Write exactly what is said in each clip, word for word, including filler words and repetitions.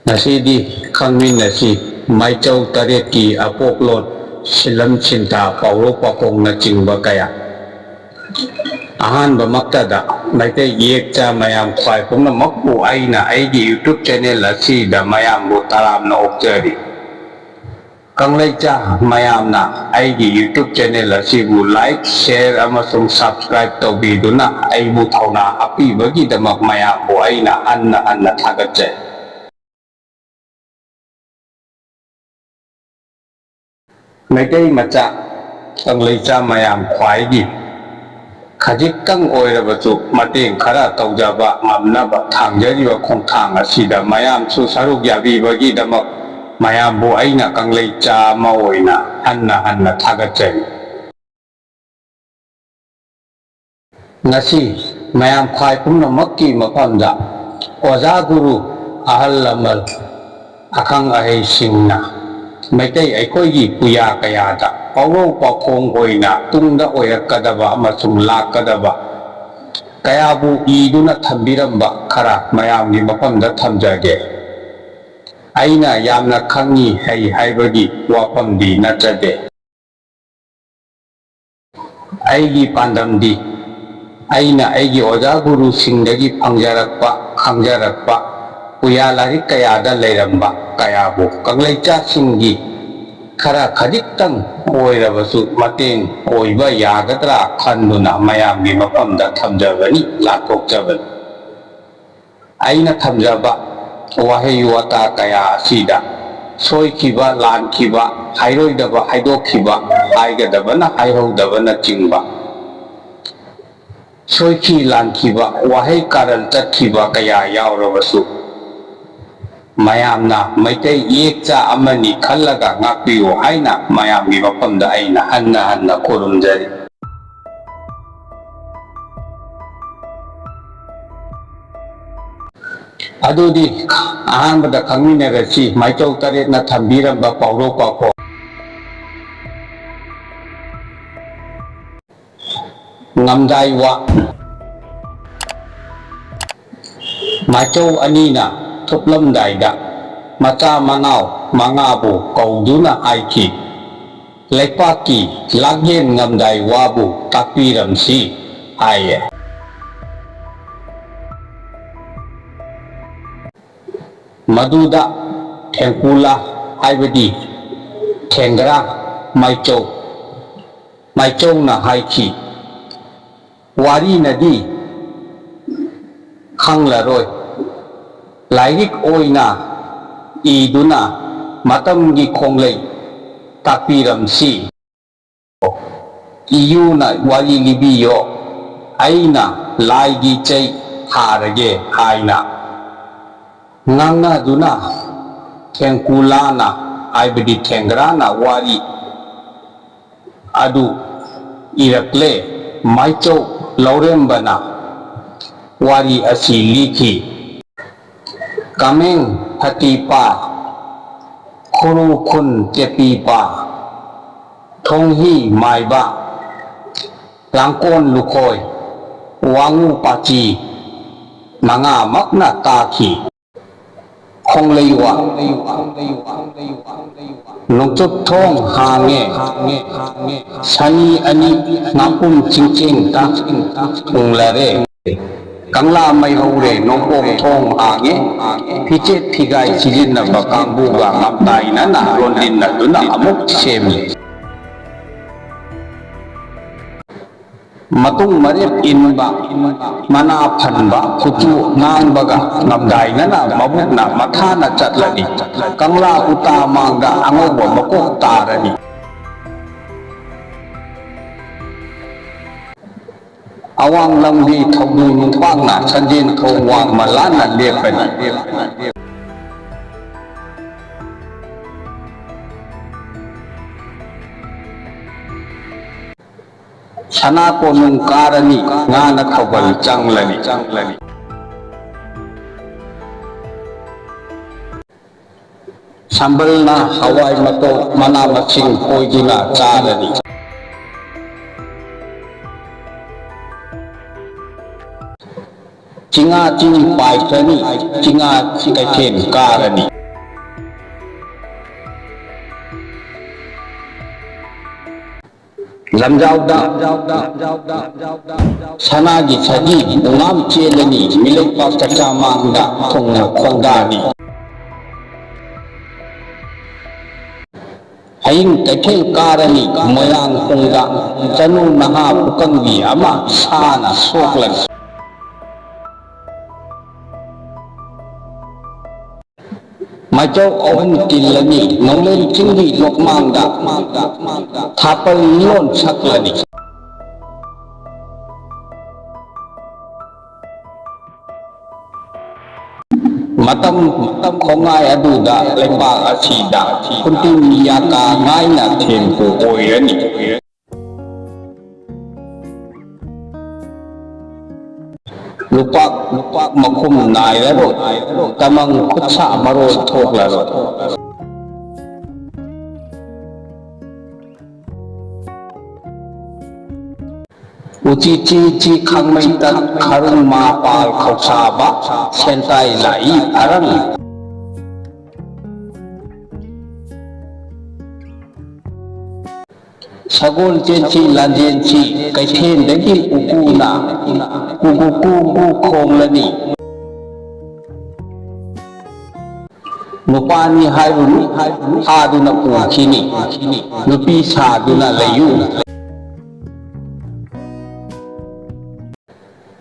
ꯉꯁꯤꯗꯤ ꯈꯪꯃꯤꯟꯅꯁꯤ ꯃꯥꯏꯆꯧ ꯇꯔꯦꯠꯀꯤ ꯑꯄꯣꯛꯂꯣꯟ, ꯁꯤꯂꯝ ꯁꯤꯟꯊꯥ, ꯄꯥꯎꯔꯧ ꯄꯥꯈꯣꯡꯅꯆꯤꯡꯕ ꯀꯌꯥ꯫ ꯑꯍꯥꯟꯕꯃꯛꯇꯗ ꯃꯩꯇꯩ ꯏꯌꯦꯛꯆꯥ ꯃꯌꯥꯝ ꯈ꯭ꯋꯥꯏ ꯄꯨꯝꯅꯃꯛꯄꯨ ꯑꯩꯅ ꯑꯩꯒꯤ YouTube channel ꯑꯁꯤꯗ ꯃꯌꯥꯝꯕꯨ ꯇꯔꯥꯝꯅ ꯑꯣꯛꯆꯔꯤ꯫ ꯀꯪꯂꯩꯆꯥ ꯃꯌꯥꯝꯅ ꯑꯩꯒꯤ YouTube channel ꯑꯁꯤꯕꯨ like, share ꯑꯃꯁꯨꯡ subscribe ꯇꯧꯕꯤꯗꯨꯅ ꯑꯩꯕꯨ ꯊꯧꯅꯥ ꯍꯥꯞꯄꯤꯕꯒꯤꯗꯃꯛ ꯃꯌꯥꯝꯕꯨ ꯑꯩꯅ ꯍꯟꯅ ꯍꯟꯅ ꯊꯥꯒꯠꯆꯔꯤ꯫ ꯃꯩꯇꯩ ꯃꯆꯥ ꯀꯪꯂꯩꯆꯥ ꯃꯌꯥꯝ ꯈ꯭ꯋꯥꯏꯒꯤ ꯈꯖꯤꯛꯇꯪ ꯑꯣꯏꯔꯕꯁꯨ ꯃꯇꯦꯡ ꯈꯔ ꯇꯧꯖꯕ ꯉꯝꯅꯕ ꯊꯥꯡꯖꯔꯤꯕ ꯈꯣꯡꯊꯥꯡ ꯑꯁꯤꯗ ꯃꯌꯥꯝꯁꯨ ꯁꯔꯨꯛ ꯌꯥꯕꯤꯕꯒꯤꯗꯃꯛ ꯃꯌꯥꯝꯕꯨ ꯑꯩꯅ ꯀꯪꯂꯩꯆꯥ ꯑꯃ ꯑꯣꯏꯅ ꯍꯟꯅ ꯍꯟꯅ ꯊꯥꯒꯠꯆꯔꯤ꯫ ꯉꯁꯤ ꯃꯌꯥꯝ ꯈ꯭ꯋꯥꯏ ꯄꯨꯝꯅꯃꯛꯀꯤ ꯃꯐꯝꯗ ꯑꯣꯖꯥ ꯒꯨꯔꯨ, ꯑꯍꯜ ꯂꯃꯟ, ꯑꯈꯪ ꯑꯍꯩꯁꯤꯡꯅ ꯃꯩꯇꯩ ꯑꯩꯈꯣꯏꯒꯤ ꯄꯨꯌꯥ ꯀꯌꯥꯗ ꯄꯥꯎꯔꯧ ꯄꯥꯎꯈꯣꯡ ꯑꯣꯏꯅ ꯇꯨꯡꯗ ꯑꯣꯏꯔꯛꯀꯗꯕ ꯑꯃꯁꯨꯡ ꯂꯥꯛꯀꯗꯕ ꯀꯌꯥꯕꯨ ꯏꯗꯨꯅ ꯊꯝꯕꯤꯔꯝꯕ ꯈꯔ ꯃꯌꯥꯝꯒꯤ ꯃꯐꯝꯗ ꯊꯝꯖꯒꯦ꯫ ꯑꯩꯅ ꯌꯥꯝꯅ ꯈꯪꯉꯤ ꯍꯩ ꯍꯥꯏꯕꯒꯤ ꯋꯥꯐꯝꯗꯤ ꯅꯠꯆꯗꯦ꯫ ꯑꯩꯒꯤ ꯄꯥꯟꯗꯝꯗꯤ ꯑꯩꯅ ꯑꯩꯒꯤ ꯑꯣꯖꯥ ꯒꯨꯔꯨꯁꯤꯡꯗꯒꯤ ꯐꯪꯖꯔꯛꯄ, ꯈꯪꯖꯔꯛꯄ, ꯄꯨꯌꯥ ꯂꯥꯏꯔꯤꯛ ꯀꯌꯥꯗ ꯂꯩꯔꯝꯕ ꯀꯌꯥꯕꯨ ꯀꯪꯂꯩꯆꯥꯁꯤꯡꯒꯤ ꯈꯔ ꯈꯖꯤꯛꯇꯪ ꯑꯣꯏꯔꯕꯁꯨ ꯃꯇꯦꯡ ꯑꯣꯏꯕ ꯌꯥꯒꯗ꯭ꯔꯥ ꯈꯟꯗꯨꯅ ꯃꯌꯥꯝꯒꯤ ꯃꯐꯝꯗ ꯊꯝꯖꯕꯅꯤ, ꯂꯥꯟꯊꯣꯛꯆꯕꯅꯤ꯫ ꯑꯩꯅ ꯊꯝꯖꯕ ꯋꯥꯍꯩ ꯋꯥꯇꯥ ꯀꯌꯥ ꯑꯁꯤꯗ ꯁꯣꯏꯈꯤꯕ, ꯂꯥꯟꯈꯤꯕ, ꯍꯥꯏꯔꯣꯏꯗꯕ, ꯍꯥꯏꯗꯣꯛꯈꯤꯕ, ꯍꯥꯏꯒꯗꯕꯅ ꯍꯥꯏꯍꯧꯗꯕꯅꯆꯤꯡꯕ, ꯁꯣꯏꯈꯤ ꯂꯥꯟꯈꯤꯕ, ꯋꯥꯍꯩ ꯀꯥꯔꯟ ꯆꯠꯈꯤꯕ ꯀꯌꯥ ꯌꯥꯎꯔꯕꯁꯨ, ꯃꯌꯥꯝꯅ ꯃꯩꯇꯩ ꯏꯌꯦꯛꯆꯥ ꯑꯃꯅꯤ ꯈꯜꯂꯒ ꯉꯥꯛꯄꯤꯌꯨ ꯍꯥꯏꯅ ꯃꯌꯥꯝꯒꯤ ꯃꯐꯝꯗ ꯑꯩꯅ ꯍꯟꯅ ꯍꯟꯅ ꯈꯨꯔꯨꯝꯖꯔꯤ꯫ ꯑꯗꯨꯗꯤ ꯑꯍꯥꯟꯕꯗ ꯈꯪꯃꯤꯟꯅꯔꯁꯤ, ꯃꯥꯏꯆꯧ ꯇꯔꯦꯠꯅ ꯊꯝꯕꯤꯔꯝꯕ ꯄꯥꯎꯔꯧ ꯄꯥꯎꯈꯣꯡ꯫ ꯉꯝꯗꯥꯏ ꯋꯥ꯫ ꯃꯥꯏꯆꯧ ꯑꯅꯤꯅ ꯊꯨꯞꯂꯝꯗꯥꯏꯗ ꯃꯆꯥ ꯃꯅꯥꯎ ꯃꯉꯥꯕꯨ ꯀꯧꯗꯨꯅ ꯍꯥꯏꯈꯤ, "ꯂꯩꯄꯥꯛꯀꯤ ꯂꯥꯛꯂꯦꯟ ꯉꯝꯗꯥꯏ ꯋꯥꯕꯨ ꯇꯥꯛꯄꯤꯔꯝꯁꯤ" ꯍꯥꯏꯌꯦ꯫ ꯃꯗꯨꯗ ꯊꯦꯡꯀꯨꯂꯥ, ꯍꯥꯏꯕꯗꯤ ꯊꯦꯡꯒ꯭ꯔꯥ ꯃꯥꯏꯆꯧ, ꯃꯥꯏꯆꯧꯅ ꯍꯥꯏꯈꯤ, "ꯋꯥꯔꯤꯅꯗꯤ ꯈꯪꯂꯔꯣꯏ, ꯂꯥꯏꯔꯤꯛ ꯑꯣꯏꯅ ꯏꯗꯨꯅ ꯃꯇꯝꯒꯤ ꯈꯣꯡꯂꯩ ꯇꯥꯛꯄꯤꯔꯝꯁꯤ꯫ ꯏꯌꯨꯅ ꯋꯥꯔꯤ ꯂꯤꯕꯤꯌꯣ, ꯑꯩꯅ ꯂꯥꯏꯒꯤ ꯆꯩ ꯊꯥꯔꯒꯦ" ꯍꯥꯏꯅ ꯉꯥꯡꯅꯗꯨꯅ ꯊꯦꯡꯀꯨꯂꯥꯅ, ꯍꯥꯏꯕꯗꯤ ꯊꯦꯡꯒ꯭ꯔꯥꯅ ꯋꯥꯔꯤ ꯑꯗꯨ ꯏꯔꯛꯂꯦ꯫ ꯃꯥꯏꯆꯧ ꯂꯧꯔꯦꯝꯕꯅ ꯋꯥꯔꯤ ꯑꯁꯤ ꯂꯤꯈꯤ꯫ ꯀꯥꯃꯦꯡ ꯐꯇꯤꯄꯥ, ꯈꯨꯔꯨ ꯈꯨꯟ ꯆꯦꯄꯤꯄꯥ, ꯊꯣꯡꯍꯤ ꯃꯥꯏꯕ, ꯂꯥꯡꯀꯣꯟ ꯂꯨꯈꯣꯏ, ꯋꯥꯉꯨ ꯄꯥꯆꯤ ꯃꯉꯥꯃꯛꯅ ꯇꯥꯈꯤ꯫ ꯈꯣꯡꯂꯩꯋꯥ, ꯅꯣꯡꯆꯨꯞ ꯊꯣꯡ ꯍꯥꯡꯉꯦ, ꯁꯅꯤ ꯑꯅꯤ ꯉꯥꯄꯨꯝ ꯆꯤꯡꯆꯦꯡꯇ ꯊꯨꯡꯂꯔꯦ꯫ ꯀꯪꯂꯥ ꯃꯩ ꯍꯧꯔꯦ, ꯅꯣꯡꯄꯣꯛ ꯊꯣꯡ ꯍꯥꯡꯉꯦ, ꯐꯤꯆꯦꯠ ꯐꯤꯒꯥꯏ ꯁꯤꯖꯤꯟꯅꯕ ꯀꯥꯡꯕꯨꯒ ꯉꯝꯗꯥꯏꯅꯅ ꯂꯣꯟꯗꯤꯟꯅꯗꯨꯅ ꯑꯃꯨꯛ ꯁꯦꯝꯃꯤ꯫ ꯃꯇꯨꯡ ꯃꯔꯦꯞ ꯏꯟꯕ, ꯃꯅꯥ ꯐꯟꯕ, ꯀꯨꯆꯨ ꯉꯥꯡꯕꯒ ꯉꯝꯗꯥꯏꯅꯅ ꯃꯕꯨꯛꯅ ꯃꯊꯥꯅ ꯆꯠꯂꯅꯤ꯫ ꯀꯪꯂꯥ ꯎꯇꯥ ꯃꯥꯡꯗ ꯑꯉꯧꯕ ꯃꯀꯣꯛ ꯇꯥꯔꯅꯤ꯫ ꯑꯋꯥꯡ ꯂꯝꯒꯤ ꯊꯧꯗꯨ ꯅꯨꯡꯄꯥꯛꯅ ꯁꯟꯖꯦꯟ ꯊꯣꯡ ꯋꯥꯡꯃ ꯂꯥꯟꯅ ꯂꯦꯞꯄꯅꯤ꯫ ꯁꯅꯥ ꯀꯣꯅꯨꯡ ꯀꯥꯔꯅꯤ, ꯉꯥꯅ ꯈꯧꯕꯜ ꯆꯪꯂꯅꯤ꯫ ꯁꯝꯕꯜꯅ ꯍꯋꯥꯏ ꯃꯇꯣꯛ ꯃꯅꯥ ꯃꯁꯤꯡ ꯀꯣꯏꯗꯨꯅ ꯆꯥꯔꯅꯤ꯫ ꯆꯤꯡꯉꯥ ꯆꯤꯡ ꯄꯥꯏꯈ꯭ꯔꯅꯤ, ꯆꯤꯡꯉꯥ ꯀꯩꯊꯦꯜ ꯀꯥꯔꯅꯤ꯫ ꯂꯝꯖꯥꯎꯗ ꯁꯅꯥꯒꯤ ꯁꯖꯤ ꯄꯨꯡꯉꯥꯝ ꯆꯦꯜꯂꯅꯤ, ꯃꯤꯂꯩꯄꯥꯛ ꯆꯥꯛꯆꯥ ꯃꯥꯡꯗ ꯊꯨꯡꯅ ꯈꯣꯡꯗꯥꯅꯤ꯫ ꯍꯌꯤꯡ ꯀꯩꯊꯦꯜ ꯀꯥꯔꯅꯤ, ꯃꯣꯏꯔꯥꯡ ꯈꯣꯡꯗ ꯆꯅꯨ ꯅꯍꯥ ꯄꯨꯀꯪꯕꯤ ꯑꯃ ꯁꯥꯅ ꯁꯣꯛꯂꯅꯤ꯫ ꯃꯥꯏꯆꯧ ꯑꯍꯨꯝ ꯇꯤꯜꯂꯅꯤ, ꯅꯣꯡꯂꯦꯟ ꯆꯤꯡꯒꯤ ꯂꯣꯛꯃꯥꯡꯗ ꯊꯥꯄꯜ ꯂꯣꯟ ꯁꯛꯂꯅꯤ꯫ ꯃꯇꯝ ꯈꯣꯡꯉꯥꯏ ꯑꯗꯨꯗ ꯂꯩꯕꯥꯛ ꯑꯁꯤꯗ ꯈꯨꯟꯇꯤꯟ ꯌꯥꯀꯥ ꯉꯥꯏꯅ ꯊꯦꯡꯄꯨ ꯑꯣꯏꯔꯅꯤ꯫ ꯂꯨꯄꯥꯛ ꯂꯨꯄꯥꯛ ꯃꯈꯨꯝ ꯅꯥꯏꯔꯔꯣꯏ, ꯇꯃꯪ ꯈꯨꯠꯁꯥ ꯃꯔꯣꯜ ꯊꯣꯛꯂꯔꯣꯏ꯫ ꯎꯆꯤ ꯆꯤ ꯆꯤ ꯈꯥꯡꯃꯩꯇꯟ ꯈꯔꯨꯡ ꯃꯥꯄꯥꯜ ꯈꯧꯁꯥꯕ ꯁꯦꯟꯇꯥꯏ ꯂꯥꯛꯏ ꯑꯔꯪ꯫ ꯁꯒꯣꯜ ꯆꯦꯟꯁꯤ ꯂꯥꯟꯖꯦꯟꯁꯤ ꯀꯩꯊꯦꯜꯗꯒꯤ ꯎꯀꯨꯅ ꯀꯨꯀꯨ ꯀꯨꯀꯨ ꯈꯣꯡꯂꯅꯤ꯫ ꯅꯨꯄꯥꯅꯤ ꯍꯥꯏꯔꯨꯅꯨ, ꯍꯥꯗꯨꯅ ꯄꯨꯈꯤꯅꯤ꯫ ꯅꯨꯄꯤ ꯁꯥꯗꯨꯅ ꯂꯩꯌꯨ꯫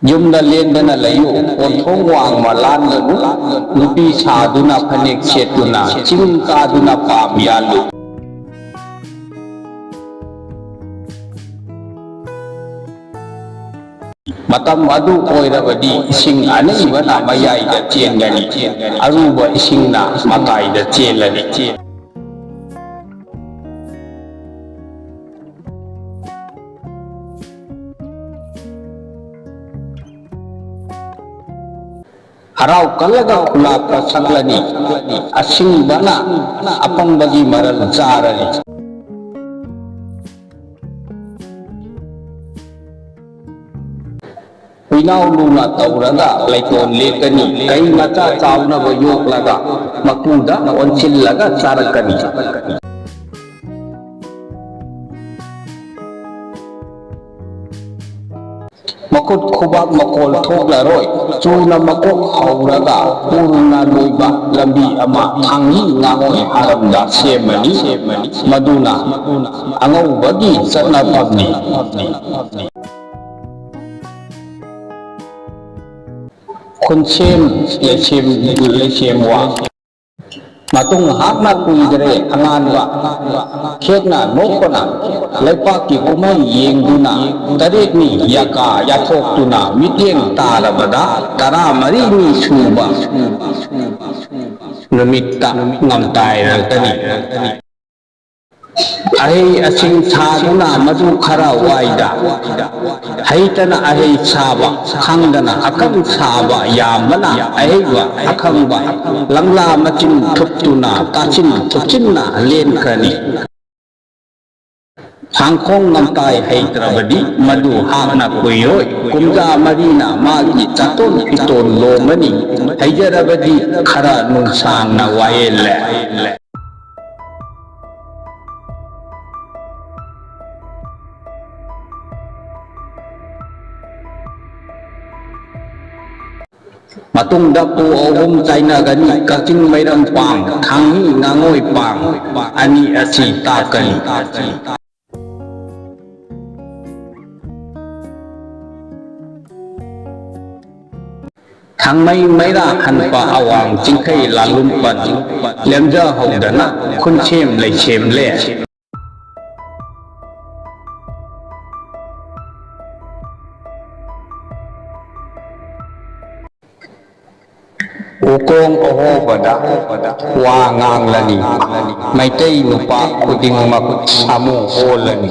ꯌꯨꯝꯗ ꯂꯦꯡꯗꯅ ꯂꯩꯌꯨ, ꯑꯣꯟꯊꯣꯛ ꯋꯥꯡꯃ ꯂꯥꯟꯒꯅꯨ, ꯅꯨꯄꯤ ꯁꯥꯗꯨꯅ ꯐꯅꯦꯛ ꯁꯦꯠꯇꯨꯅ ꯆꯤꯡ ꯀꯥꯗꯨꯅ ꯄꯥꯝ ꯌꯥꯜꯂꯨ꯫ ꯃꯇꯝ ꯑꯗꯨ ꯑꯣꯏꯔꯕꯗꯤ ꯏꯁꯤꯡ ꯑꯅꯩꯕꯅ ꯃꯌꯥꯏꯗ ꯆꯦꯟꯒꯅꯤ, ꯑꯔꯨꯕ ꯏꯁꯤꯡꯅ ꯃꯇꯥꯏꯗ ꯆꯦꯜꯂꯅꯤ꯫ ꯍꯔꯥꯎ ꯀꯜꯂꯒ ꯈꯨꯂꯥꯛꯄ ꯁꯛꯂꯅꯤ, ꯑꯁꯤꯡꯕꯅ ꯑꯄꯪꯕꯒꯤ ꯃꯔꯜ ꯆꯥꯔꯅꯤ꯫ ꯍꯨꯏꯅꯥꯎ ꯂꯨꯅ ꯇꯧꯔꯒ ꯂꯩꯇꯣꯟ ꯂꯦꯛꯀꯅꯤ, ꯀꯩ ꯃꯆꯥ ꯆꯥꯎꯅꯕ ꯌꯣꯛꯂꯒ ꯃꯀꯨꯗ ꯑꯣꯟꯁꯤꯜꯂꯒ ꯆꯥꯔꯛꯀꯅꯤ꯫ ꯃꯈꯨꯠ ꯈꯨꯕꯥꯛ ꯃꯈꯣꯜ ꯊꯣꯛꯂꯔꯣꯏ꯫ ꯆꯨꯅ ꯃꯀꯣꯛ ꯍꯧꯔꯒ ꯎꯔꯨꯅ ꯂꯣꯏꯕ ꯂꯝꯕꯤ ꯑꯃ ꯊꯥꯡꯍꯤ ꯉꯥꯉꯣꯏ ꯍꯥꯔꯝꯗ ꯁꯦꯝꯃꯅꯤ꯫ ꯃꯗꯨꯅ ꯑꯉꯧꯕꯒꯤ ꯆꯠꯅꯐꯝꯅꯤ꯫ ꯈꯨꯟꯁꯦꯝ ꯂꯩꯁꯦꯝ ꯂꯩꯁꯦꯝ ꯋꯥ꯫ ꯃꯇꯨꯡ ꯍꯥꯞꯅ ꯀꯨꯏꯗ꯭ꯔꯦ ꯑꯉꯥꯟꯕ ꯈꯦꯛꯅ ꯅꯣꯛꯄꯅ ꯂꯩꯄꯥꯛꯀꯤ ꯀꯨꯝꯍꯩ ꯌꯦꯡꯗꯨꯅ ꯇꯔꯦꯠꯅꯤ ꯌꯥꯀꯥ ꯌꯥꯊꯣꯛꯇꯨꯅ ꯃꯤꯠꯌꯦꯡ ꯇꯥꯔꯕꯗ ꯇꯔꯥꯃꯔꯤꯅꯤ ꯁꯨꯕ ꯅꯨꯃꯤꯠꯇ ꯉꯝꯇꯥꯏꯔꯛꯀꯅꯤ꯫ ꯑꯍꯩ ꯑꯁꯤꯡ ꯁꯥꯗꯨꯅ ꯃꯗꯨ ꯈꯔ ꯋꯥꯏꯗ꯫ ꯍꯩꯇꯅ ꯑꯍꯩ ꯁꯥꯕ, ꯈꯪꯗꯅ ꯑꯈꯪ ꯁꯥꯕ ꯌꯥꯝꯕꯅ ꯑꯍꯩꯕ ꯑꯈꯪꯕ ꯂꯪꯂꯥ ꯃꯆꯤꯟ ꯊꯨꯞꯇꯨꯅ ꯀꯥꯆꯤꯟ ꯊꯨꯞꯆꯤꯟꯅ ꯂꯦꯟꯈ꯭ꯔꯅꯤ꯫ ꯁꯥꯡꯈꯣꯡ ꯉꯝꯇꯥꯏ ꯍꯩꯇ꯭ꯔꯕꯗꯤ ꯃꯗꯨ ꯍꯥꯞꯅ ꯀꯨꯏꯔꯣꯏ꯫ ꯀꯨꯝꯖꯥ ꯃꯔꯤꯅ ꯃꯥꯒꯤ ꯆꯥꯇꯣꯟ ꯐꯤꯇꯣꯟ ꯂꯣꯝꯃꯅꯤ꯫ ꯍꯩꯖꯔꯕꯗꯤ ꯈꯔ ꯅꯨꯡꯁꯥꯡꯅ ꯋꯥꯌꯦꯜꯂꯦ꯫ ꯃꯇꯨꯡꯗ ꯄꯨ ꯑꯍꯨꯝ ꯆꯥꯏꯅꯒꯅꯤ꯫ ꯀꯛꯆꯤꯡ ꯃꯩꯔꯝ ꯄꯥꯡ, ꯊꯥꯡꯍꯤ ꯉꯥꯉꯣꯏ ꯄꯥꯡ ꯑꯅꯤ ꯑꯁꯤ ꯇꯥꯛꯀꯅꯤ꯫ ꯊꯥꯡꯃꯩ ꯃꯩꯔꯥ ꯍꯟꯄ ꯑꯋꯥꯡ ꯆꯤꯡꯈꯩ ꯂꯥꯂꯨꯝꯄꯟ ꯂꯦꯝꯖꯍꯧꯗꯅ ꯈꯨꯟꯁꯦꯝ ꯂꯩꯁꯦꯝꯂꯦ꯫ ꯎꯀꯣꯡ ꯑꯍꯣꯕꯗ ꯋꯥ ꯉꯥꯡꯂꯅꯤ꯫ ꯃꯩꯇꯩ ꯅꯨꯄꯥ ꯈꯨꯗꯤꯡꯃꯛ ꯁꯥꯃꯨ ꯑꯣꯜꯂꯅꯤ꯫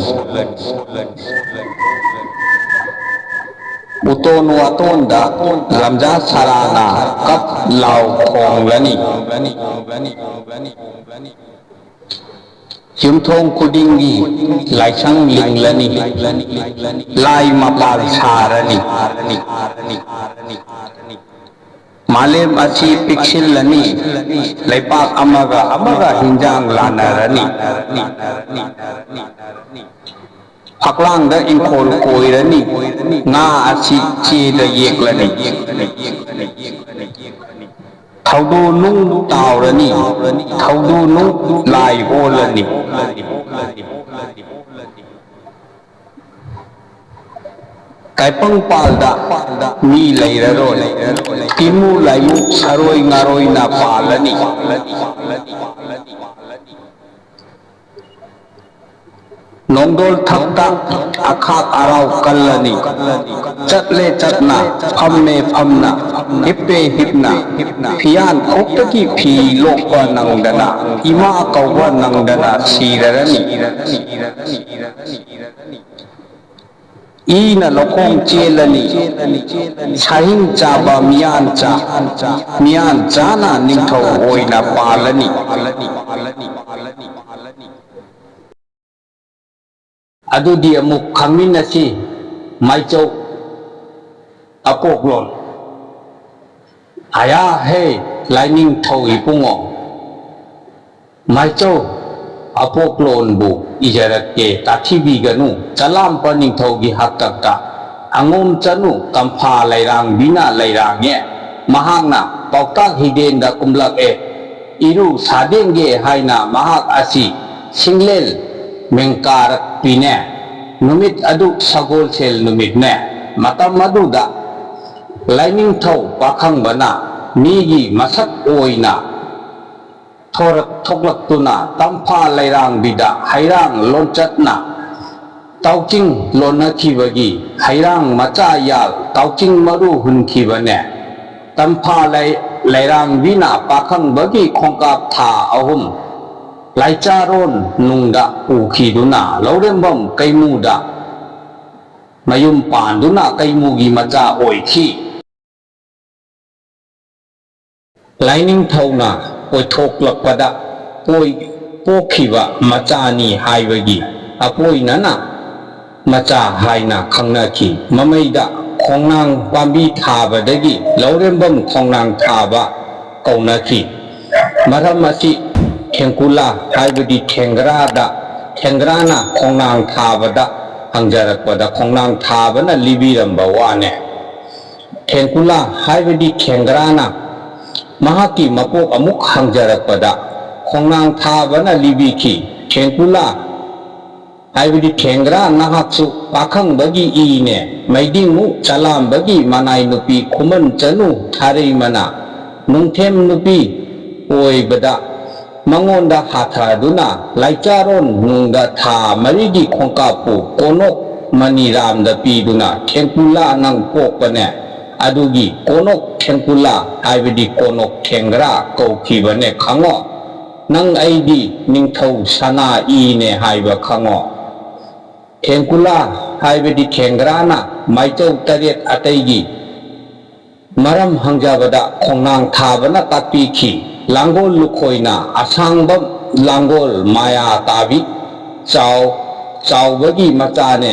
ꯎꯇꯣꯟ ꯋꯥꯇꯣꯟꯗ ꯂꯝꯖꯥ ꯁꯔꯥꯅ ꯀꯞ ꯂꯥꯎ ꯈꯣꯡꯂꯅꯤ꯫ ꯌꯨꯝꯊꯣꯡ ꯈꯨꯗꯤꯡꯒꯤ ꯂꯥꯏꯁꯪ ꯂꯤꯡꯂꯅꯤ꯫ ꯂꯥꯏ ꯃꯄꯥꯜ ꯁꯥꯔꯅꯤ꯫ ꯃꯥꯂꯦꯝ ꯑꯁꯤ ꯄꯤꯛꯁꯤꯜꯂꯅꯤ꯫ ꯂꯩꯄꯥꯛ ꯑꯃꯒ ꯑꯃꯒ ꯍꯤꯟꯖꯥꯡ ꯂꯥꯟꯅꯔꯅꯤ꯫ ꯐꯛꯂꯥꯡꯗ ꯏꯪꯈꯣꯜ ꯀꯣꯏꯔꯅꯤ, ꯉꯥ ꯑꯁꯤ ꯆꯦꯗ ꯌꯦꯛꯂꯅꯤ꯫ ꯊꯧꯗꯣ ꯅꯨꯡ ꯇꯥꯎꯔꯅꯤ, ꯊꯧꯗꯣ ꯅꯨꯡ ꯂꯥꯏ ꯑꯣꯜꯂꯅꯤ꯫ ꯇꯥꯏꯄꯪꯄꯥꯜꯗ ꯃꯤ ꯂꯩꯔꯔꯣꯏ, ꯇꯤꯃꯨ ꯂꯥꯏꯃꯨ ꯁꯔꯣꯏ ꯉꯥꯔꯣꯏꯅ ꯄꯥꯜꯂꯅꯤ꯫ ꯅꯣꯡꯗꯣꯜ ꯊꯛꯇ ꯑꯈꯥꯛ ꯑꯔꯥꯎ ꯀꯜꯂꯅꯤ꯫ ꯆꯠꯂꯦ ꯆꯠꯅ, ꯐꯝꯃꯦ ꯐꯝꯅ, ꯍꯤꯞꯄꯦ ꯍꯤꯞꯅ, ꯐꯤꯌꯥꯟ ꯈꯣꯛꯇꯒꯤ ꯐꯤ ꯂꯣꯛꯄ ꯅꯪꯗꯅ, ꯏꯃꯥ ꯀꯧꯕ ꯅꯪꯗꯅ ꯁꯤꯔꯔꯅꯤ꯫ ꯏꯅ ꯂꯧꯈꯣꯡ ꯆꯦꯜꯂꯅꯤ꯫ ꯁꯥꯍꯤꯡ ꯆꯥꯕ ꯃꯤꯌꯥꯟꯆꯥ, ꯃꯤꯌꯥꯟꯆꯥꯅ ꯅꯤꯡꯊꯧ ꯑꯣꯏꯅ ꯄꯥꯜꯂꯅꯤ꯫ ꯑꯗꯨꯗꯤ ꯑꯃꯨꯛ ꯈꯪꯃꯤꯟꯅꯁꯤ꯫ ꯃꯥꯏꯆꯧ ꯑꯀꯣꯛꯂꯣꯟ꯫ ꯑꯌꯥ ꯍꯦ, ꯂꯥꯏꯅꯤꯡꯊꯧ ꯏꯕꯨꯡꯉꯣ꯫ ꯃꯥꯏꯆꯧ ꯑꯄꯣꯛꯂꯣꯟꯕꯨ ꯏꯖꯔꯛꯀꯦ, ꯇꯥꯊꯤꯕꯤꯒꯅꯨ ꯆꯂꯥꯝꯄ ꯅꯤꯡꯊꯧꯒꯤ ꯍꯥꯛꯇꯛꯇ꯫ ꯑꯉꯣꯝ ꯆꯅꯨ ꯇꯝꯐꯥ ꯂꯩꯔꯥꯡꯕꯤꯅ ꯂꯩꯔꯥꯡꯉꯦ꯫ ꯃꯍꯥꯛꯅ ꯄꯥꯎꯇꯥꯛ ꯍꯤꯗꯦꯟꯗ ꯀꯨꯝꯂꯛꯑꯦ꯫ ꯏꯔꯨ ꯁꯥꯗꯦꯡꯒꯦ ꯍꯥꯏꯅ ꯃꯍꯥꯛ ꯑꯁꯤ ꯁꯤꯡꯂꯦꯜ ꯃꯦꯡꯀꯥꯔꯛꯄꯤꯅꯦ꯫ ꯅꯨꯃꯤꯠ ꯑꯗꯨ ꯁꯒꯣꯜꯁꯦꯜ ꯅꯨꯃꯤꯠꯅꯦ꯫ ꯃꯇꯝ ꯑꯗꯨꯗ ꯂꯥꯏꯅꯤꯡꯊꯧ ꯄꯥꯈꯪꯕꯅ ꯃꯤꯒꯤ ꯃꯁꯛ ꯑꯣꯏꯅ ꯊꯣꯔꯛ-, ꯊꯣꯛꯂꯛꯇꯨꯅ ꯇꯝꯐꯥ ꯂꯩꯔꯥꯡꯕꯤꯗ ꯍꯩꯔꯥꯡ ꯂꯣꯟꯆꯠꯅ ꯇꯥꯎꯆꯤꯡ ꯂꯣꯟꯅꯈꯤꯕꯒꯤ ꯍꯩꯔꯥꯡ ꯃꯆꯥ ꯌꯥꯜ ꯇꯥꯎꯆꯤꯡ ꯃꯔꯨ ꯍꯨꯟꯈꯤꯕꯅꯦ꯫ ꯇꯝꯐꯥ ꯂꯩ-, ꯂꯩꯔꯥꯡꯕꯤꯅ ꯄꯥꯈꯪꯕꯒꯤ ꯈꯣꯡꯀꯥꯞ ꯊꯥ ꯑꯍꯨꯝ ꯂꯥꯏꯆꯥꯔꯣꯟ ꯅꯨꯡꯗ ꯄꯨꯈꯤꯗꯨꯅ ꯂꯧꯔꯦꯝꯕꯝ ꯀꯩꯃꯨꯗ ꯃꯌꯨꯝ ꯄꯥꯟꯗꯨꯅ ꯀꯩꯃꯨꯒꯤ ꯃꯆꯥ ꯑꯣꯏꯈꯤ꯫ ꯂꯥꯏꯅꯤꯡꯊꯧꯅ ꯑꯣꯏꯊꯣꯛꯂꯛꯄꯗ ꯄꯣꯏ-, ꯄꯣꯛꯈꯤꯕ ꯃꯆꯥꯅꯤ ꯍꯥꯏꯕꯒꯤ ꯑꯄꯣꯏꯅꯅ ꯃꯆꯥ ꯍꯥꯏꯅ ꯈꯪꯅꯈꯤ꯫ ꯃꯃꯩꯗ ꯈꯣꯡꯅꯥꯡ ꯄꯥꯝꯕꯤ ꯊꯥꯕꯗꯒꯤ ꯂꯧꯔꯦꯝꯕꯝ ꯈꯣꯡꯅꯥꯡ ꯊꯥꯕ ꯀꯧꯅꯈꯤ꯫ ꯃꯔꯝ ꯑꯁꯤ ꯊꯦꯡꯀꯨꯂꯥ ꯍꯥꯏꯕꯗꯤ ꯊꯦꯡꯒ꯭ꯔꯥꯗ, ꯊꯦꯡꯒ꯭ꯔꯥꯅ ꯈꯣꯡꯅꯥꯡ ꯊꯥꯕꯗ ꯍꯪꯖꯔꯛꯄꯗ ꯈꯣꯡꯅꯥꯡ ꯊꯥꯕꯅ ꯂꯤꯕꯤꯔꯝꯕ ꯋꯥꯅꯦ꯫ ꯊꯦꯡꯀꯨꯂꯥ ꯍꯥꯏꯕꯗꯤ ꯊꯦꯡꯒ꯭ꯔꯥꯅ ꯃꯍꯥꯛꯀꯤ ꯃꯄꯣꯛ ꯑꯃꯨꯛ ꯍꯪꯖꯔꯛꯄꯗ ꯈꯣꯡꯅꯥꯡ ꯊꯥꯕꯅ ꯂꯤꯕꯤꯈꯤ, "ꯊꯦꯡꯀꯨꯂꯥ ꯍꯥꯏꯕꯗꯤ ꯊꯦꯡꯒ꯭ꯔꯥ, ꯅꯍꯥꯛꯁꯨ ꯄꯥꯈꯪꯕꯒꯤ ꯏꯅꯦ, ꯃꯩꯗꯤꯡꯉꯨ ꯆꯂꯥꯝꯕꯒꯤ ꯃꯅꯥꯏ ꯅꯨꯄꯤ ꯈꯨꯃꯟ ꯆꯅꯨ ꯊꯥꯔꯩ ꯃꯅꯥ ꯅꯨꯡꯊꯦꯝ ꯅꯨꯄꯤ ꯑꯣꯏꯕꯗ ꯃꯉꯣꯟꯗ ꯍꯥꯊꯗꯨꯅ ꯂꯥꯏꯆꯥꯔꯣꯟ ꯅꯨꯡꯗ ꯊꯥ ꯃꯔꯤꯒꯤ ꯈꯣꯡꯀꯥꯞꯄꯨ ꯀꯣꯅꯣꯛ ꯃꯅꯤꯔꯥꯝꯗ ꯄꯤꯗꯨꯅ ꯊꯦꯡꯀꯨꯂꯥ ꯅꯪ ꯄꯣꯛꯄꯅꯦ꯫ ꯑꯗꯨꯒꯤ ꯀꯣꯅꯣꯛ ꯊꯦꯡꯀꯨꯂꯥ ꯍꯥꯏꯕꯗꯤ ꯀꯣꯅꯣꯛ ꯊꯦꯡꯒ꯭ꯔꯥ ꯀꯧꯈꯤꯕꯅꯦ ꯈꯪꯉꯣ꯫ ꯅꯪ ꯑꯩꯒꯤ ꯅꯤꯡꯊꯧ ꯁꯅꯥ ꯏꯅꯦ ꯍꯥꯏꯕ ꯈꯪꯉꯣ"꯫ ꯊꯦꯡꯀꯨꯂꯥ ꯍꯥꯏꯕꯗꯤ ꯊꯦꯡꯒ꯭ꯔꯥꯅ ꯃꯥꯏꯆꯧ ꯇꯔꯦꯠ ꯑꯇꯩꯒꯤ ꯃꯔꯝ ꯍꯪꯖꯕꯗ ꯈꯣꯡꯅꯥꯡ ꯊꯥꯕꯅ ꯇꯥꯛꯄꯤꯈꯤ, "ꯂꯥꯡꯒꯣꯜ ꯂꯨꯈꯣꯏꯅ ꯑꯁꯥꯡꯕ ꯂꯥꯡꯒꯣꯜ ꯃꯌꯥ ꯇꯥꯕꯤ ꯆꯥꯎ ꯆꯥꯎꯕꯒꯤ ꯃꯆꯥꯅꯦ,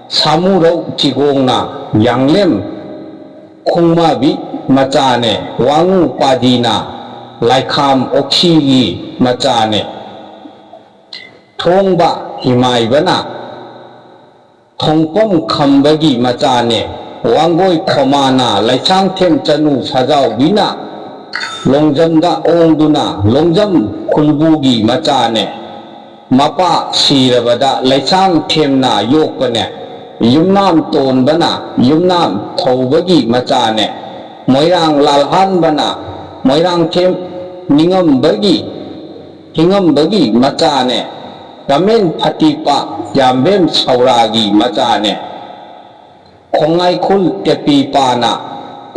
ꯁꯥꯃꯨꯔꯧ ꯆꯤꯒꯣꯡꯅ ꯌꯥꯡꯂꯦꯝ ꯈꯣꯡꯃꯥꯕꯤ ꯃꯆꯥꯅꯦ, ꯋꯥꯉꯨ ꯄꯥꯗꯤꯅ ꯂꯥꯏꯈꯥꯝ ꯑꯣꯛꯁꯤꯒꯤ ꯃꯆꯥꯅꯦ, ꯊꯣꯡꯕ ꯍꯤꯃꯥꯏꯕꯅ ꯊꯣꯡꯐꯝ ꯈꯝꯕꯒꯤ ꯃꯆꯥꯅꯦ, ꯋꯥꯡꯒꯣꯏ ꯈꯣꯃꯥꯅ ꯂꯩꯁꯥꯡꯊꯦꯝ ꯆꯅꯨ ꯁꯖꯥꯎꯕꯤꯅ ꯂꯣꯡꯖꯝꯗ ꯑꯣꯡꯗꯨꯅ ꯂꯣꯡꯖꯝ ꯈꯨꯜꯕꯨꯒꯤ ꯃꯆꯥꯅꯦ, ꯃꯄꯥ ꯁꯤꯔꯕꯗ ꯂꯩꯁꯥꯡ ꯊꯦꯝꯅ ꯌꯣꯛꯄꯅꯦ, ꯌꯨꯝꯅꯥꯝ ꯇꯣꯟꯕꯅ ꯌꯨꯝꯅꯥꯝ ꯊꯧꯕꯒꯤ ꯃꯆꯥꯅꯦ, ꯃꯣꯏꯔꯥꯡ ꯂꯥꯜꯍꯥꯟꯕꯅ ꯃꯣꯏꯔꯥꯡꯊꯦꯝ ꯅꯤꯡꯉꯝꯕꯒꯤ ꯍꯤꯡꯉꯝꯕꯒꯤ ꯃꯆꯥꯅꯦ, ꯔꯥꯃꯦꯟ ꯐꯇꯤꯄꯥ ꯌꯥꯝꯕꯦꯝ ꯁꯧꯔꯥꯒꯤ ꯃꯆꯥꯅꯦ, ꯈꯣꯡꯉꯥꯏꯈꯨꯜ ꯇꯦꯄꯤꯄꯥꯅ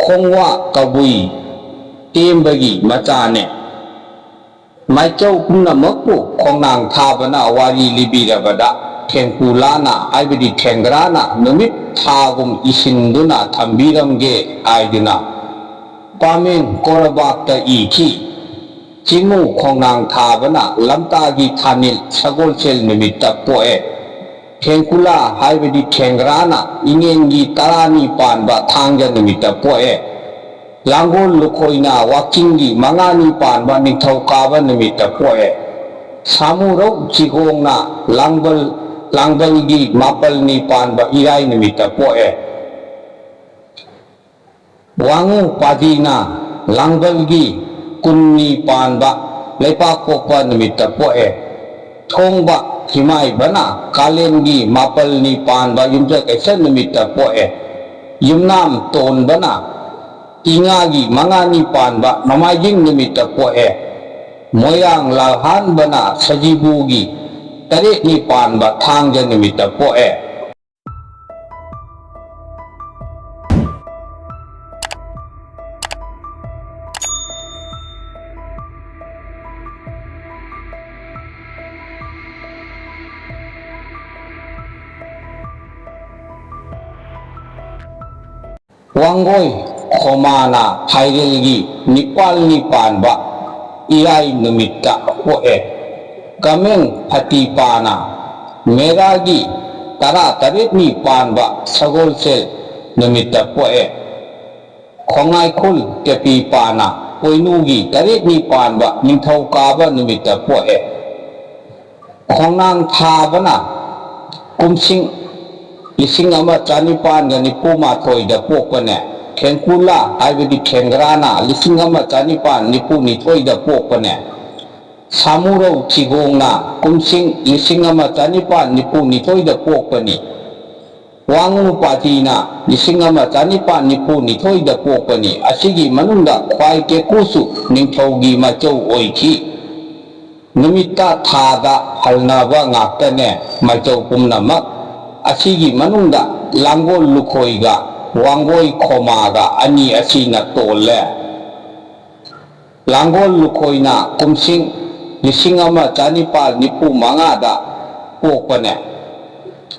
ꯈꯣꯡꯋꯥ ꯀꯕꯨꯏ ꯇꯦꯝꯕꯒꯤ ꯃꯆꯥꯅꯦ꯫ ꯃꯥꯏꯆꯧ ꯄꯨꯝꯅꯃꯛꯄꯨ ꯈꯣꯡꯅꯥꯡ ꯊꯥꯕꯅ ꯋꯥꯔꯤ ꯂꯤꯕꯤꯔꯕꯗ ꯊꯦꯡꯀꯨꯂꯥꯅ ꯍꯥꯏꯕꯗꯤ ꯊꯦꯡꯒ꯭ꯔꯥꯅ ꯅꯨꯃꯤꯠ ꯊꯥꯒꯨꯝ ꯏꯁꯤꯟꯗꯨꯅ ꯊꯝꯕꯤꯔꯝꯒꯦ ꯍꯥꯏꯗꯨꯅ ꯄꯥꯃꯦꯟ ꯀꯣꯔꯕꯥꯛꯇ ꯏꯈꯤ꯫ ꯆꯤꯡꯉꯨ ꯈꯣꯡꯅꯥꯡ ꯊꯥꯕꯅ ꯂꯝꯇꯥꯒꯤ ꯊꯥꯅꯤꯜ ꯁꯒꯣꯜꯁꯦꯜ ꯅꯨꯃꯤꯠꯇ ꯄꯣꯛꯑꯦ꯫ ꯊꯦꯡꯀꯨꯂꯥ ꯍꯥꯏꯕꯗꯤ ꯊꯦꯡꯒ꯭ꯔꯥꯅ ꯏꯉꯦꯟꯒꯤ ꯇꯔꯥꯅꯤ ꯄꯥꯟꯕ ꯊꯥꯡꯖ ꯅꯨꯃꯤꯠꯇ ꯄꯣꯛꯑꯦ꯫ ꯂꯥꯡꯒꯣꯜ ꯂꯨꯈꯣꯏꯅ ꯋꯥꯛꯆꯤꯡꯒꯤ ꯃꯉꯥꯅꯤ ꯄꯥꯟꯕ ꯅꯤꯡꯊꯧꯀꯥꯕ ꯅꯨꯃꯤꯠꯇ ꯄꯣꯛꯑꯦ꯫ ꯁꯥꯃꯨꯔꯧ ꯆꯤꯒꯣꯡꯅ ꯂꯥꯡꯕꯜ ꯂꯥꯡꯕꯜꯒꯤ ꯃꯥꯄꯜꯅꯤ ꯄꯥꯟꯕ ꯏꯔꯥꯏ ꯅꯨꯃꯤꯠꯇ ꯄꯣꯛꯑꯦ꯫ ꯋꯥꯉꯨ ꯄꯥꯗꯤꯅ ꯂꯥꯡꯕꯜꯒꯤ ꯀꯨꯟꯅꯤ ꯄꯥꯟꯕ ꯂꯩꯄꯥꯛꯄꯣꯛꯄ ꯅꯨꯃꯤꯠꯇ ꯄꯣꯛꯑꯦ꯫ ꯊꯣꯡꯕ ꯍꯤꯃꯥꯏꯕꯅ ꯀꯥꯂꯦꯟꯒꯤ ꯃꯥꯄꯜꯅꯤ ꯄꯥꯟꯕ ꯌꯨꯝꯖꯀꯩꯁ ꯅꯨꯃꯤꯠꯇ ꯄꯣꯛꯑꯦ꯫ ꯌꯨꯝꯅꯥꯝ ꯇꯣꯟꯕꯅ ꯏꯉꯥꯒꯤ ꯃꯉꯥꯅꯤ ꯄꯥꯟꯕ ꯅꯣꯡꯃꯥꯏꯖꯤꯡ ꯅꯨꯃꯤꯠꯇ ꯄꯣꯛꯑꯦ꯫ ꯃꯣꯏꯔꯥꯡ ꯂꯥꯜꯍꯥꯟꯕꯅ ꯁꯖꯤꯕꯨꯒꯤ ꯇꯔꯦꯠꯅꯤ ꯄꯥꯟꯕ ꯊꯥꯡꯖ ꯅꯨꯃꯤꯠꯇ ꯄꯣꯛꯑꯦ꯫ ꯋꯥꯡꯒꯣꯏ ꯈꯣꯃꯥꯅ ꯐꯥꯏꯔꯦꯜꯒꯤ ꯅꯤꯄꯥꯜꯅꯤ ꯄꯥꯟꯕ ꯏꯔꯥꯏ ꯅꯨꯃꯤꯠꯇ ꯄꯣꯛꯑꯦ꯫ ꯀꯃꯦꯡ ꯐꯇꯤꯄꯥꯅ ꯃꯦꯔꯥꯒꯤ ꯇꯔꯥꯇꯔꯦꯠꯅꯤ ꯄꯥꯟꯕ ꯁꯒꯣꯜꯁꯦꯜ ꯅꯨꯃꯤꯠꯇ ꯄꯣꯛꯑꯦ꯫ ꯈꯣꯡꯉꯥꯏꯈꯨꯜ ꯀꯦꯄꯤꯄꯥꯅ ꯄꯣꯏꯅꯨꯒꯤ ꯇꯔꯦꯠꯅꯤ ꯄꯥꯟꯕ ꯅꯤꯡꯊꯧꯀꯥꯕ ꯅꯨꯃꯤꯠꯇ ꯄꯣꯛꯑꯦ꯫ ꯈꯣꯡꯅꯥꯡ ꯊꯥꯕꯅ ꯀꯨꯝꯁꯤꯡ ꯂꯤꯁꯤꯡ ꯑꯃ ꯆꯅꯤꯄꯥꯟꯒ ꯅꯤꯐꯨ ꯃꯥꯊꯣꯏꯗ ꯄꯣꯛꯄꯅꯦ꯫ ꯈꯦꯡꯀꯨꯂꯥ ꯍꯥꯏꯕꯗꯤ ꯈꯦꯡꯒ꯭ꯔꯥꯅ ꯂꯤꯁꯤꯡ ꯑꯃ ꯆꯅꯤꯄꯥꯟ ꯅꯤꯐꯨ ꯅꯤꯊꯣꯏꯗ ꯄꯣꯛꯄꯅꯦ꯫ ꯁꯥꯃꯨꯔꯧ ꯆꯤꯒꯣꯡꯅ ꯀꯨꯝꯁꯤꯡ ꯂꯤꯁꯤꯡ ꯑꯃ ꯆꯅꯤꯄꯥꯟ ꯅꯤꯐꯨ ꯅꯤꯊꯣꯏꯗ ꯄꯣꯛꯄꯅꯤ꯫ ꯋꯥꯡꯉꯨ ꯄꯥꯇꯤꯅ ꯂꯤꯁꯤꯡ ꯑꯃ ꯆꯅꯤꯄꯥꯟ ꯅꯤꯐꯨ ꯅꯤꯊꯣꯏꯗ ꯄꯣꯛꯄꯅꯤ꯫ ꯑꯁꯤꯒꯤ ꯃꯅꯨꯡꯗ ꯈ꯭ꯋꯥꯏ ꯀꯦꯀꯨꯁꯨ ꯅꯤꯡꯊꯧꯒꯤ ꯃꯆꯧ ꯑꯣꯏꯈꯤ꯫ ꯅꯨꯃꯤꯠꯇ ꯊꯥꯗ ꯍꯜꯅꯕ ꯉꯥꯛꯇꯅꯦ ꯃꯥꯏꯆꯧ ꯄꯨꯝꯅꯃꯛ꯫ ꯑꯁꯤꯒꯤ ꯃꯅꯨꯡꯗ ꯂꯥꯡꯒꯣꯜ ꯂꯨꯈꯣꯏꯒ ꯋꯥꯡꯒꯣꯏ ꯈꯣꯃꯥꯒ ꯑꯅꯤ ꯑꯁꯤꯅ ꯇꯣꯜꯂꯦ꯫ ꯂꯥꯡꯒꯣꯜ ꯂꯨꯈꯣꯏꯅ ꯀꯨꯝꯁꯤꯡ ꯂꯤꯁꯤꯡ ꯑꯃ ꯆꯅꯤꯄꯥꯜ ꯅꯤꯐꯨ ꯃꯉꯥꯗ ꯄꯣꯛꯄꯅꯦ꯫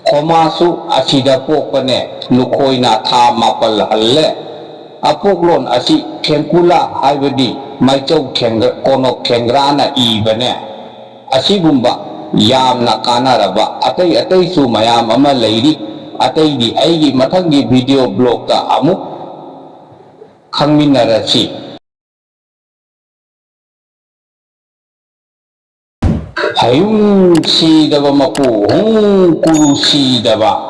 ꯈꯣꯃꯥꯁꯨ ꯑꯁꯤꯗ ꯄꯣꯛꯄꯅꯦ꯫ ꯂꯨꯈꯣꯏꯅ ꯊꯥ ꯃꯥꯄꯜ ꯍꯜꯂꯦ꯫ ꯑꯄꯣꯛꯂꯣꯟ ꯑꯁꯤ ꯈꯦꯡꯀꯨꯂꯥ ꯍꯥꯏꯕꯗꯤ ꯃꯥꯏꯆꯧ ꯈꯦꯡꯒ-, ꯀꯣꯅꯣꯛ ꯈꯦꯡꯒ꯭ꯔꯥꯅ ꯏꯕꯅꯦ꯫ ꯑꯁꯤꯒꯨꯝꯕ ꯌꯥꯝꯅ ꯀꯥꯟꯅꯔꯕ ꯑꯇꯩ ꯑꯇꯩꯁꯨ ꯃꯌꯥꯝ ꯑꯃ ꯂꯩꯔꯤ꯫ ꯑꯇꯩꯗꯤ ꯑꯩꯒꯤ ꯃꯊꯪꯒꯤ video blogꯇ ꯑꯃꯨꯛ ꯈꯪꯃꯤꯟꯅꯔꯁꯤ꯫ ꯍꯌꯨꯝ ꯁꯤꯗꯕ ꯃꯄꯨ ꯍꯨꯝ ꯀꯨꯔꯨ ꯁꯤꯗꯕ꯫